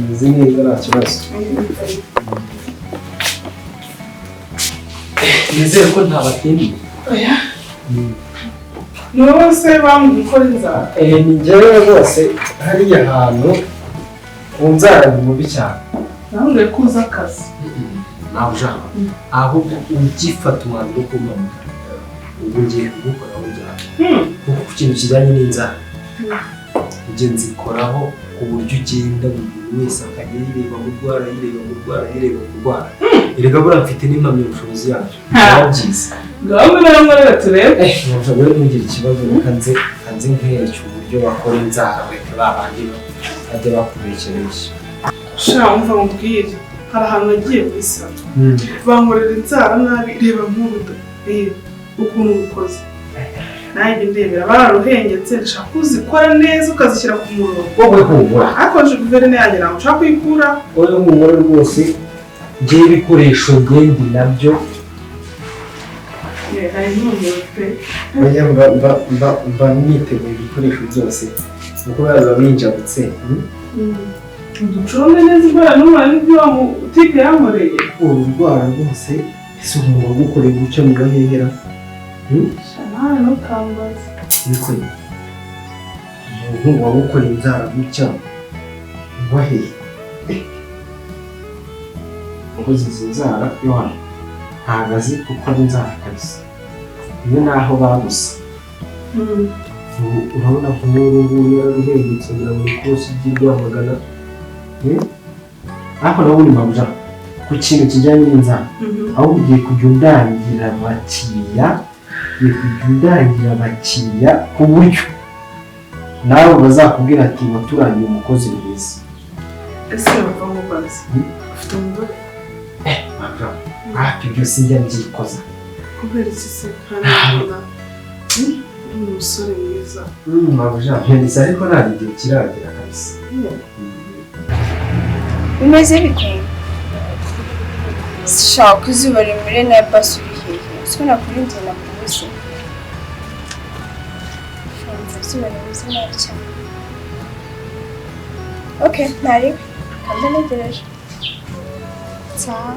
Meze neza nta kibazo. Nizere ko ntabatindiye. Oya. Ni wowe se bambwiye ukora inzara? Ni njyewe rwose hariya hantu ku nzara ni mubi cyane. Nambwiye ko uzi akazi. Ntabwo ahubwo ugifata umwanzuro wo kumpamagara. Ubu ngiye kugukoraho njyana. Kuko ku kintu kijyanye n'inzara njye nzikoraho ku buryo ugenda buri muntu wese akajya yireba mu rwara yireba mu rwara yireba mu rwara. Erega buriya mfite n'impamyabushobozi yabyo. Byaba byiza. Ngaho ngwino turebe. Ntabwo rero ntugire ikibazo reka nze nkwereke uburyo bakora inzara ureke ba bandi bajya bakubeshyabeshya. Sha umva nkubwire hari ahantu nagiye muri salo bankorera inzara nabi reba nk'urudo reba ukuntu rukoze. Nanjye ndebera bararuhengetse ndashaka ko uzikora neza ukazishyira ku murongo. Wowe humura. Ariko nje guverineri yanjye ntabwo nshaka kuyikura. Wowe humura rwose ngewe ibikoresho ngende nabyo. Hari n'umuriro pe. Oya mba niteguye ibikoresho byose kuko baza binjabutse. Uduconge neza indwara n'umwana n'ibyo wa mutipe yankoreye. Uru rwara rwose ese umuntu wagukoreye gutya mugahehera. Nawe ntukambaze. Niko umuntu wagukoreye inzara gutya waheye. Ukoze izi nzara yo hano ntabwo azi gukora inzara kabisa. Iyo naho bagusa. Urabona nk'uru nguru yararuhengetse ngira ngo ikosi ry'i Rwamagana. Ariko nawe uri mabuja ku kintu kijyanye n'inzara. Ahubwo ugiye kujya undangira abakiriya, ugiye kujya undangira abakiriya ku buryo nawe bazakubwira ati waturangiye umukozi mwiza. Ese bava nkubaze ufite umugore? Mabuja hafi ibyo sinjya mbyikoza. Kubera iki se kandi ubona uri umusore mwiza? Mabuja mpendetse ariko ntabwo igihe kiragera kabisa. Bimeze bite? Shaka izuba rimure na basi uri hehe? Siko nakurinze nakubuze. Shaka izuba rimeze nabi cyane. Okay, ntariwe. Kandi ntegereje. Sawa.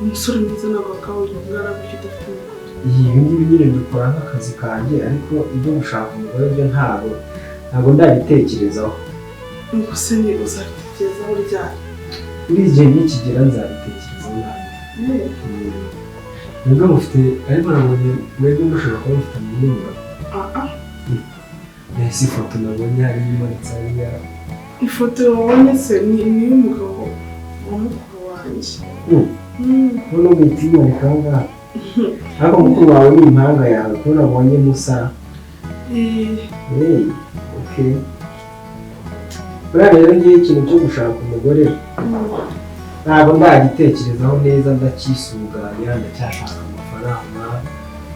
Umusore mwiza ntabwo akabura ungana gutyo udafite umugore. Ibi ngibi nyine mbikora nk'akazi kanjye ariko ibyo gushaka umugore byo ntabwo ndabitekerezaho. Ubwo se ni uzabitekerezaho ryari? Buri gihe nikigera nzabitekerezaho nanjye. Mwebwe mufite ariko nabonye mwebwe mushobora kuba mufite n'umugabo. Mbese ifoto nabonye hariya imanitse hariya. Ifoto wabonye se ni iy'umugabo wa mukuru wanjye. Noneho uhita uyimanika aho ngaho. Ariko mukuru wawe ni impanga yawe kuko nabonye musa. Okay. Buriya rero ngewe ikintu cyo gushaka umugore ntabwo ndagitekerezaho neza ndacyisuganya ndacyashaka amafaranga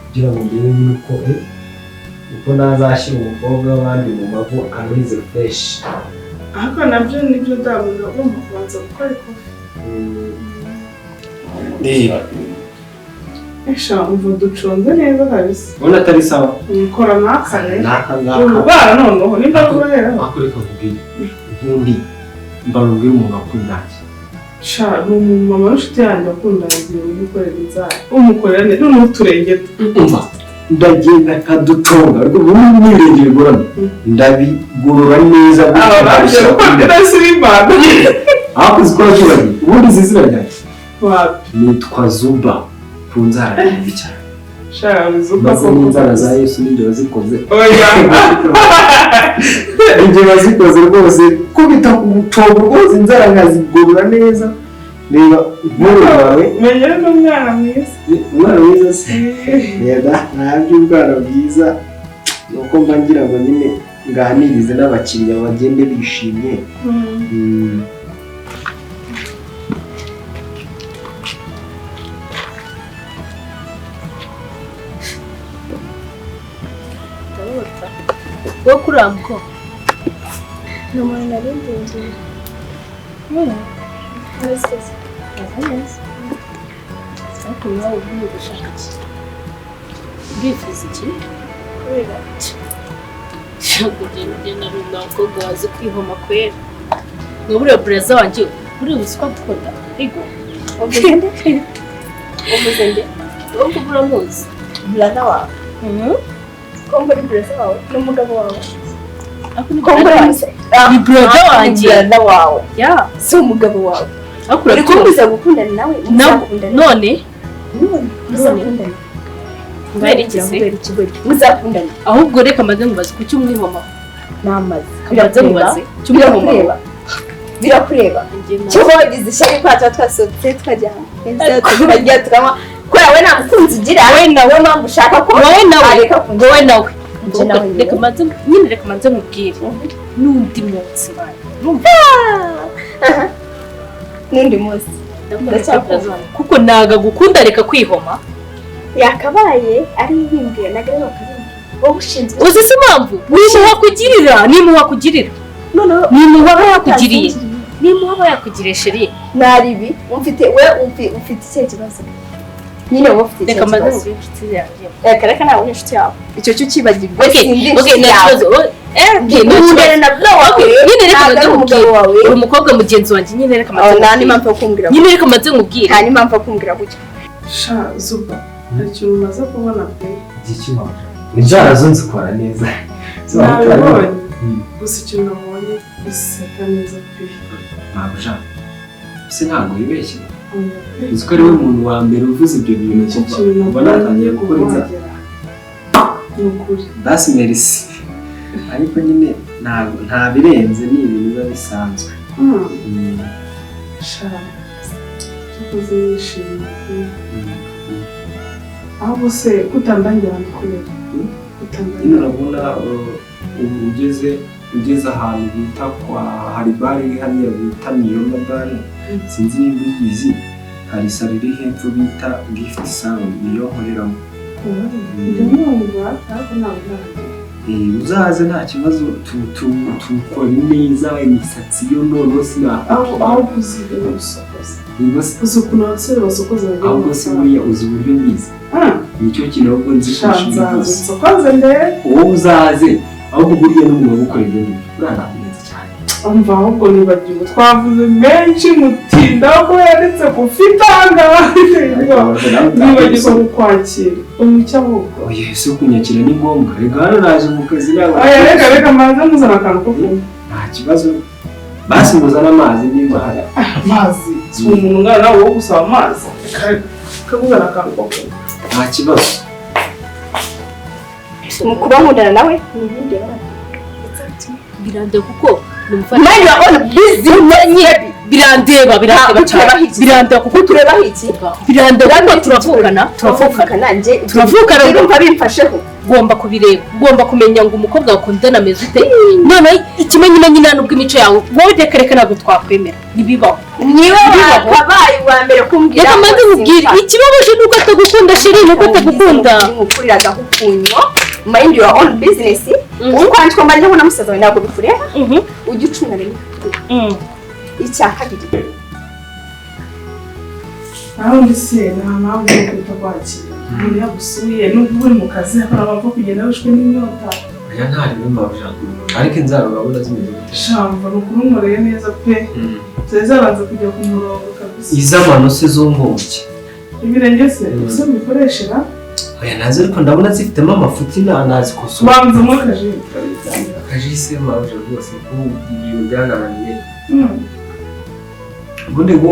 kugira ngo ndebe nyine uko nazashyira umukobwa w'abandi mu mago ameze fresh. Ariko nabyo nibyo ndabona ugomba kubanza gukora ikofi. Esha umva duconze neza kabisa. Ubona atari sawa. Ukora n'aka rero. N'aka ngaka. Urubara noneho nimba ruheraho. Akureka kubwira. Ubundi mbarubwira umuntu akunda iki. Sha ni umumama w'inshuti yanjye akunda igihe gukorera inzara. Umukorera neza noneho uturenge Umva ndagenda nkaduconga ariko ubundi n'ibirenge bigoramye. Ndabigorora neza. Aba baje gukora simba. Aho kuzikora cyubahiro. Ubundi izi zina ryanjye. Wapi? Nitwa Zuba. Ku nzara nyinshi cyane. Sha Zuba maze n'inzara za Yesu n'ibyo bazikoze. Oya. Ibyo bazikoze rwose kubita ku mucongo rwose inzara nkazigorora neza. Reba inkuru yawe. Menya n'umwana mwiza. Umwana mwiza se. Reba ntabyo ubwana bwiza nuko mba ngira ngo nyine nganirize n'abakiriya bagende bishimye. Wo kuramko Ni umuntu nari ndinjiye. Neza. Neza. Ariko nawe ugiye gushaka iki? Urifuza iki? Kubera Shaka kugenda ugenda ari umukobwa wazi kwihoma kwera. Ngo buriya breza wanjye buriya uzi ko agukunda. Ego. Uvuze nde? Uvuze nde? Wowe kuko uramuzi. Brother wawe. Ko muri brother wawe n'umugabo wawe. Ko ni brother wanjye. Brother wawe. Ya. Si umugabo wawe. Ariko Uri kumbuza gukundana nawe? Muzakundana. None? Muzakundana. Kubera iki se? Muzakundana. Ahubwo reka maze nkubaze kuki umwihoma? Namaze. Maze nkubaze. Kuki umwihoma? Birakureba. Cyo wagize ishyari kwa tuba twasohotse twajya hanze tukajya tukanywa. Kubera we nta mukunzi ugira. Wowe nawe mpamvu ushaka ko wowe nawe. Wowe nawe. Reka maze nyine reka maze nkubwire. N'undi munsi. N'undi munsi. Kuko naga gukunda reka kwihoma. Yakabaye ari bimbwiye naga bakabimbi. Wowe ushinzwe. Uzi se impamvu? Nimuha kugirira, nimuha kugirira. Noneho nimuha yakugiriye. Nimuha yakugiriye chérie. Naribi umfite we ufite ikihe kibazo? Nyine wowe ufite Reka maze kibazo. nkubwire inshuti yanjye. Reka reka nawe inshuti yawe. Icyo cyo ukibagirwa. Okay, okay, nta kibazo. Okay, nta kibazo. Nyine reka maze nkubwire. Uri umukobwa mugenzi wanjye nyine reka maze. Nta n'impamvu yo kumbwira. Nyine reka maze nkubwire. Nta n'impamvu yo kumbwira gutyo. Sha Zuba, hari ikintu umaze kubona pe. Igiki mama? Inzara zo nzikora neza. Nabibonye. Gusa ikintu nabonye useka neza pe. Ntabwo ushaka. Ese ntabwo wibeshye. Uzi ko ari we muntu wa mbere uvuze ibyo bintu kuva natangiye gukora inzara. Ni ukuri. Basi merci. Ariko nyine nta birenze ni ibintu biba bisanzwe. Sha tukoze yishimye pe. Ahubwo se kutandangira ndakureba. Nyine urabona ubu ugeze ahantu bita kwa hari bare iri hariya bita Niyoma bare, sinzi niba uyizi, hari salo iri hepfo bita Gift Salon niyo nkoreramo. Njya numva ariko ntabwo nahagera. Uzaze nta kibazo tukora neza imisatsi yo noneho sinakubwira. Aho uziga gusokoza. Uzi ukuntu abasore basokoza bagira Ahubwo se buriya uzi uburyo mbizi. Nicyo kintu ahubwo nzi kurusha ibindi byose. Nsokoze ndebe. Wowe uzaze ahubwo buriya n'umuntu wagukora ibyo ngibyo. Buriya nakunze cyane. Umva ahubwo nibagiwe twavuze menshi mutinda ko yanditse ku fitanga. Nibagirwa kukwakira. Umucyo ahubwo. Oya ese kunyakira ni ngombwa. Reka hano naje mu kazi nawe. Oya reka reka mbanze muzana akantu ko kunywa. Nta kibazo. Basi muzana amazi nimba hari. Amazi. Si umuntu ungana nawe wo gusaba amazi. Reka muzana akantu ko kunywa. Nta kibazo. Mu kuba nkundana nawe ni ibindi. Birandeba kuko Mind your own business. Birandeba birandeba cyane. Birandeba kuko turebaho iki? Birandeba kuko turavukana, turavukana nje. Turavukana urumva bimfasheho. Ugomba kubireba, ugomba kumenya ngo umukobwa wakundana ameze ute. None ikimenyimenyi nta nubwo imico yawe wowe reka reka ntabwo twakwemera. Ntibibaho. Niwe wakabaye uwa mbere kumbwira. Reka mbanze nkubwire ikibabaje nuko atagukunda chérie, nuko atagukunda. Nkukurira agahukunyo. Mind your own business. Uko mba njye na musaza wawe ntabwo bikureba. Ujye ucunga rero. Icya kabiri. Naho ndi se nta mpamvu yo kwita kwakira. Umuntu yagusuye nubwo uri mu kazi akora amapfa kugenda wishwe n'inyota. Oya ntari mabuja. Ariko inzara urabona zimeze gute? Shamva ni ukuri unkoreye neza pe. Zari zabanza kujya ku murongo kabisa. Iz'amano se zo ngombye. Ibirenge se ese mbikoresha? Oya nazo ariko ndabona zifitemo amafuti nazikosora. Banza umwe akaji turabitangira. Akaji se mabuja rwose ko ibintu byanananiye. Ubundi ngo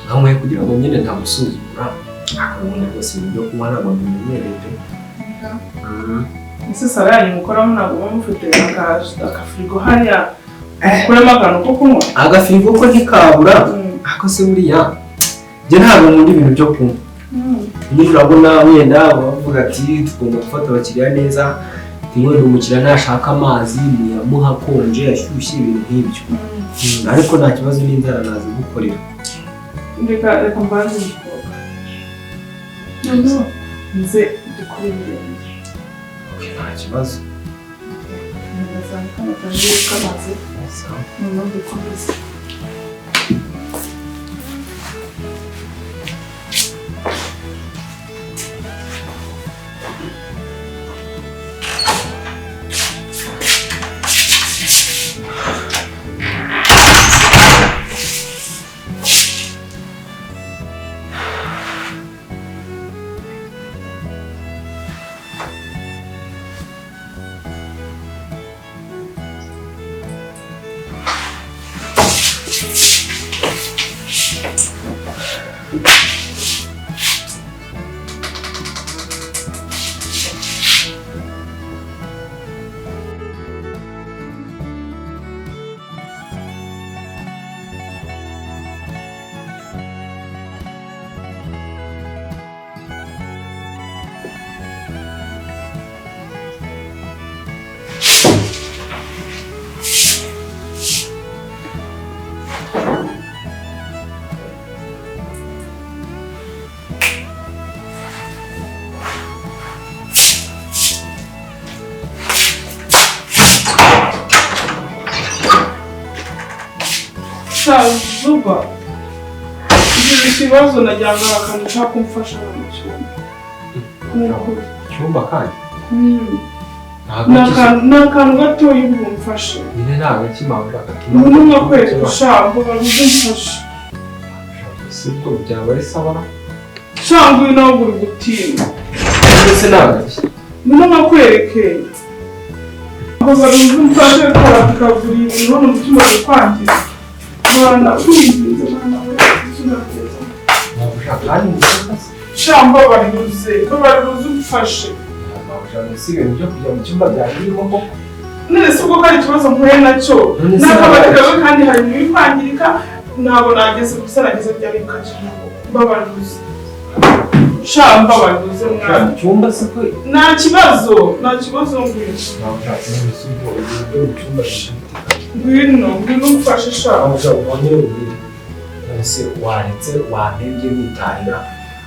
nkanyweye kugira ngo nyine ntagusuzugura. Ubundi rwose ibintu byo kunywa ntabwo mbimenyereye pe. Ese sara yanyu mukoramo ntabwo muba mufite akafirigo hariya mukuramo akantu ko kunywa? Agafirigo ko ntikabura ariko se buriya njye ntabwo nkunda ibintu byo kunywa. Nyine urabona wenda bavuga ati tugomba gufata abakiriya neza, wenda umukiriya ntashaka amazi muyamuha akonje ashyushye ibintu nk'ibyo. Ariko nta kibazo n'inzara nazigukorera. Reka mbanze umukobwa. Noneho nze dukore ibirenge. Nta kibazo. Ndazana kano kaji k'amazi noneho dukomeze. Zuba, igize ikibazo nagira ngo akantu ushaka kumfasha mu cyumba. Icyumba kandi? Ni akantu gatoya ubu umfashe. Nyine ni agakimanga gatuma. Ubu ni nkakwereka ushaka ngo baruze umfashe. Si ubwo byaba ari sawa? Cyangwa uyu nawe uri gutinya. Mbese ni agaki? Ni nkakwereke. Ngo baruze umfashe tukagura ibintu hano mu cyumba bikwangiza. Mwana kwinginze mwana we sinageza. Shamba baribuze, baribuze umfashe. Si ibintu byo kujya mu cyumba byawe birimo koko. None se ubwo hari ikibazo mpuye nacyo? N'akabari kawe kandi hari ibintu kwangirika, ntabwo nageze gusa nageze byari bikaje. Babaribuze. Shamba baribuze mwana. Cyumba se ko nta kibazo, nta kibazo ngwino. Ngwino, ngwino umfashe sha. Waretse wantebye witahira.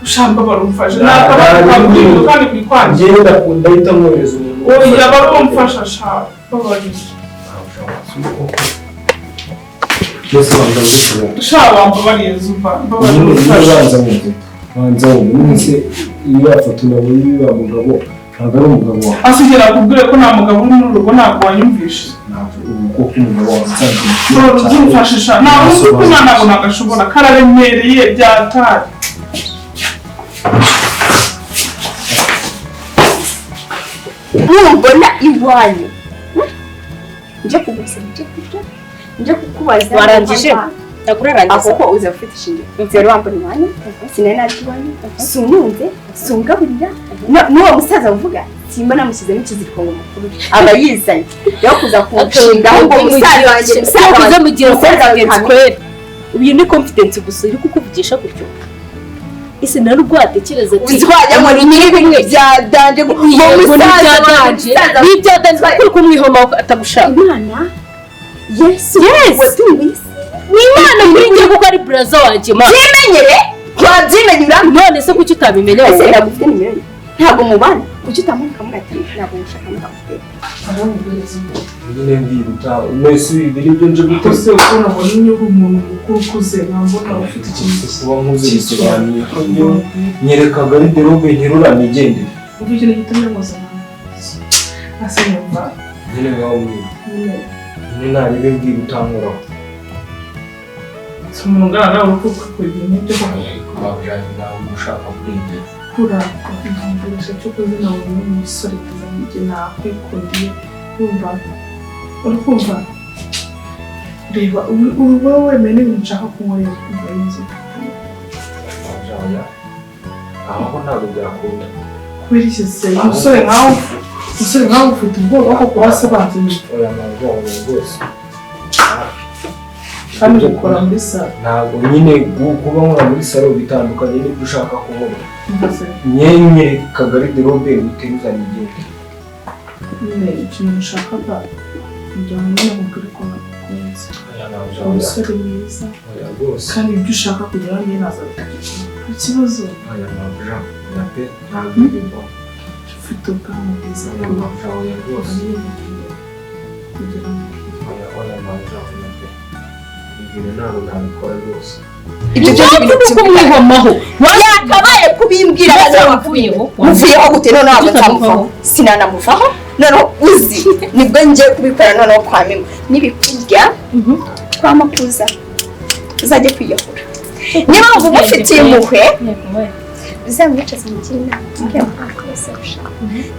Ushamba barumfashe. Nakabari kawe kandi bikwangiye. Njye ndakunda ahita mwohereza umuntu. Oya barumfasha sha. Babarije. Sha wambabariye Zuba. Babarije. Banza wumve iyo yafoto nabonye wa mugabo ntabwo ari umugabo wawe. Asigera akubwire ko nta mugabo uri muri urugo ntabwo wanyumvishe. Ntabwo uko umugabo wawe nsanzwe. Uzumfashe sha. Ntabwo uzi ko umwana ntabwo nagashobora kararemereye byatari. Numbona iwanyu nje kugusaba ibyo kurya nje kukubaza warangije ndakurarangiza ako uza ufite ishingiro zero wambona iwanyu sinari naje iwanyu sununze sungaburira n'uwo musaza uvuga simba namushyizemo ikiziriko ngo mukuru aba yizanye yo kuza kunshinga ngo musaza wanjye musaza mugira confidence kweri uyu ni confidence gusa uri kukuvugisha gutyo ese narugwatekereza ati uzwajya muri nyiri byadanje ngo musaza n'ibyadanje kuko kumwihoma atagushaka Imana Yesu watumye isi ni Imana kuri njye kuko ari braza wanjye ma byimenyere wabyimenyera none se kuki utabimenya ese ndagufite nimero ntabwo mubana Kuki utamuka mugati ntabwo ushaka mugati. Nyine mbwira mwese ibi nibyo nje gutose ukora ngo nyine uri umuntu mukuru ukuze nkambona ufite ikintu kuba nkuze bisobanuye ko nyereka garderobe nterura nigendere. Ubu ikintu gitumye nguzana. Ase nyumva. Nyine ngaho mbwira. Nyine naribe mbwira utankoraho. Si umuntu ungana nawe uri kuko ibintu byo kuba nawe ushaka kurengera. Kura ntabwo cyo kuzina umuntu umusore mwiza njye nakwikundiye urumva uri kumva reba uba wemeye n'ibintu nshaka kunkorera kumva y'inzu aho ntabwo byakunda kubera iki se umusore nkawe ufite ubwoba ko kuba se banze oya ntabwo rwose kandi ukora muri salo ntabwo nyine kuba nkora muri salo bitandukanye n'ibyo ushaka kunkora nyenye kagariderobe uteruzanye igende nyine ikintu nshakaga kugira ngo nyine nkubwire ko nagukunze umusore mwiza kandi ibyo ushaka kugeraho njye naza bikageraho nta kibazo ufite ubwanwa bwiza kugira ngo ibintu ntabwo nabikora rwose ibyo byose kumwihomaho yakabaye kubimbwira wavuyeho muvuyeho gute noneho ntabwo nzamuvaho sinanamuvaho noneho uzi nibwo ngiye kubikora noneho kwa mima nibikurya kwa makuza uzajye kwiyahura niba wumva umufitiye impuhwe uzamwicaze mugire inama mubwire ko wese ushaka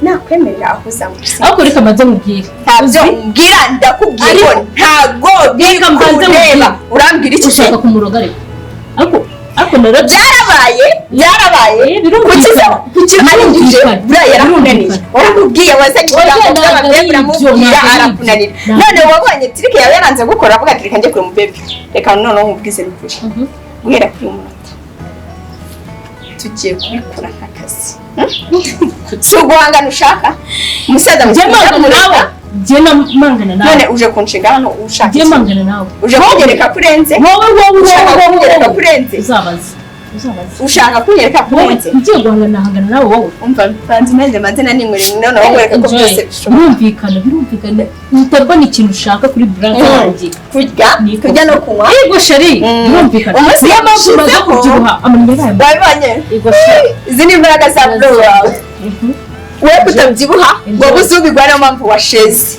nakwemerera aho uzamusiga ariko reka mbanze mubwire ntabyo mbwira ndakubwiye ko ntabwo bikureba urambwira iki ushaka kumuroga ariko ariko byarabaye kuki arangije buriya yarakunaniye waramubwiye wazanye ibigambo by'ababebe uramubwira arakunanira none wabonye tirike yawe yaranze gukora avuga ati reka njye kure umubebe reka noneho nkubwize n'ukuri guhera kuri uyu munota tugiye kubikora nk'akazi si uguhangana ushaka umusaza nawe none uje kunshinga hano ushaka iki uje kunyereka ko urenze wowe ushaka kunyereka ko urenze uzabaza ushaka kunyereka ko urenze ngiye guhangana nawe wowe umva banze meze manze na nimwe noneho nkwereka ko byose bishoboka birumvikana utabona ikintu ushaka kuri brand yanjye kurya no kunywa yego sheri birumvikana umunsi niyo mpamvu umaze kubyibuha amanimero yawe wabibonye izi ni imbaraga za bro wawe we kutabyibuha wabuze ubigwa niyo mpamvu washeze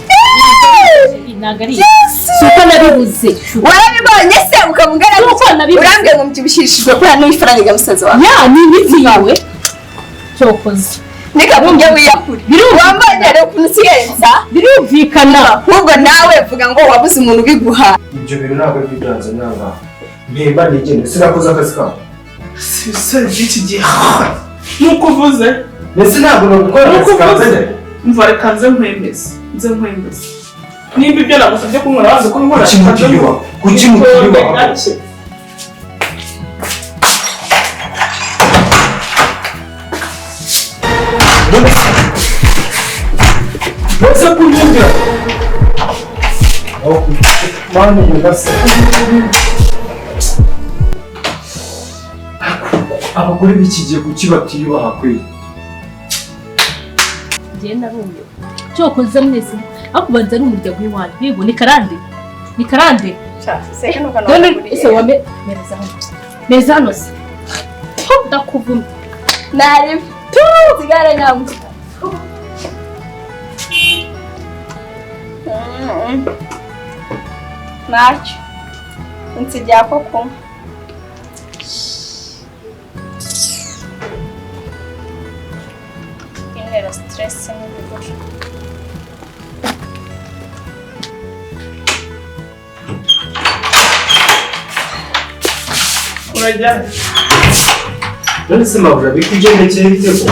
suko nabibuze warabibonye se ukamugana urambwira ngo mbyibushyishijwe kubera n'ifaranga rya musaza wawe ya ni imiti yawe cyokoze nikakumbye wiyakure wambaye rero ukuntu usigaye nsa birumvikana ahubwo nawe vuga ngo wabuze umuntu ubiguha ibyo bintu ntabwo ari byanze nanga mpemba nigende sinakoze akazi kawe si by'iki gihe nuko uvuze mbese ntabwo nagukora akazi kawe umva reka nze nkwemeze nimba ibyo nagusabye kunkora wazi ko nkora kuki mutiyubaha mbese kunyumvira mani yugase abagore b'iki gihe kuki batiyubaha kweli njye narumiwe cyokoze mwese ariko ubanza ari umuryango w'iwanyu yego ni karande ese wame mereza hano se ndakuvuma nari sigara nyamwe ntacyo nsigira ko kunywa intera stress n'ibigori urajya none se mabura bikugendekeye bite ko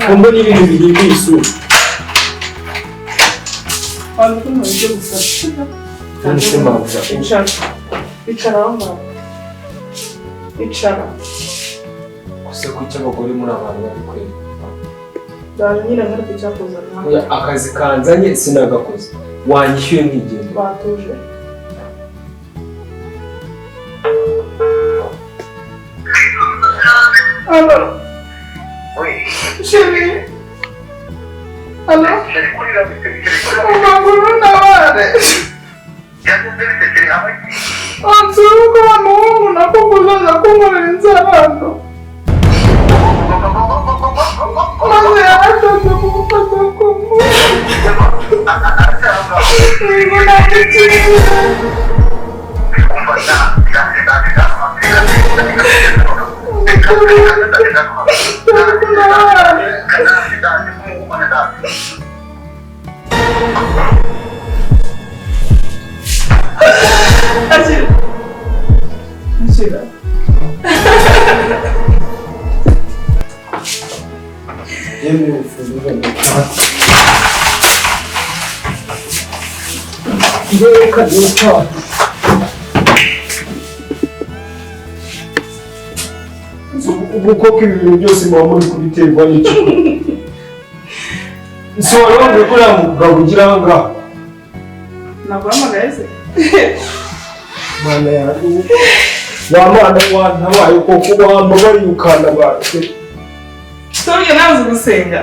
kumbe n'ibintu bihinduye isura waba ukuntu ibyo gufata none se mabura icara aho ngaho icara gusa kuki abagore muri abantu babikwiriye ndaje nyine nkwereke icyakuzana akazi kanzanye sinagakoze wanyishyuye nkigenda batuje Allo. Oui. Chérie. Alo? Umaguru ntabare. Ansura uko wa muhungu nako kuzaza kunkorera inzara hano. Maze yarashatse kumufata ku ngufu. Yego ntabwo icyizere. Akira. Akira. Yemwe urufunguzo ndashaka. Reka reka. Ubu koko ibi bintu byose muba muri kubiterwa n'iki? Nsobanura ko uriya mugabo ugira aha ngaha. Naguhamagaye se? Mana yanjye, wa mana wantabaye koko wambabariye ukantabara pe. Tubwiye nawe uzi gusenga.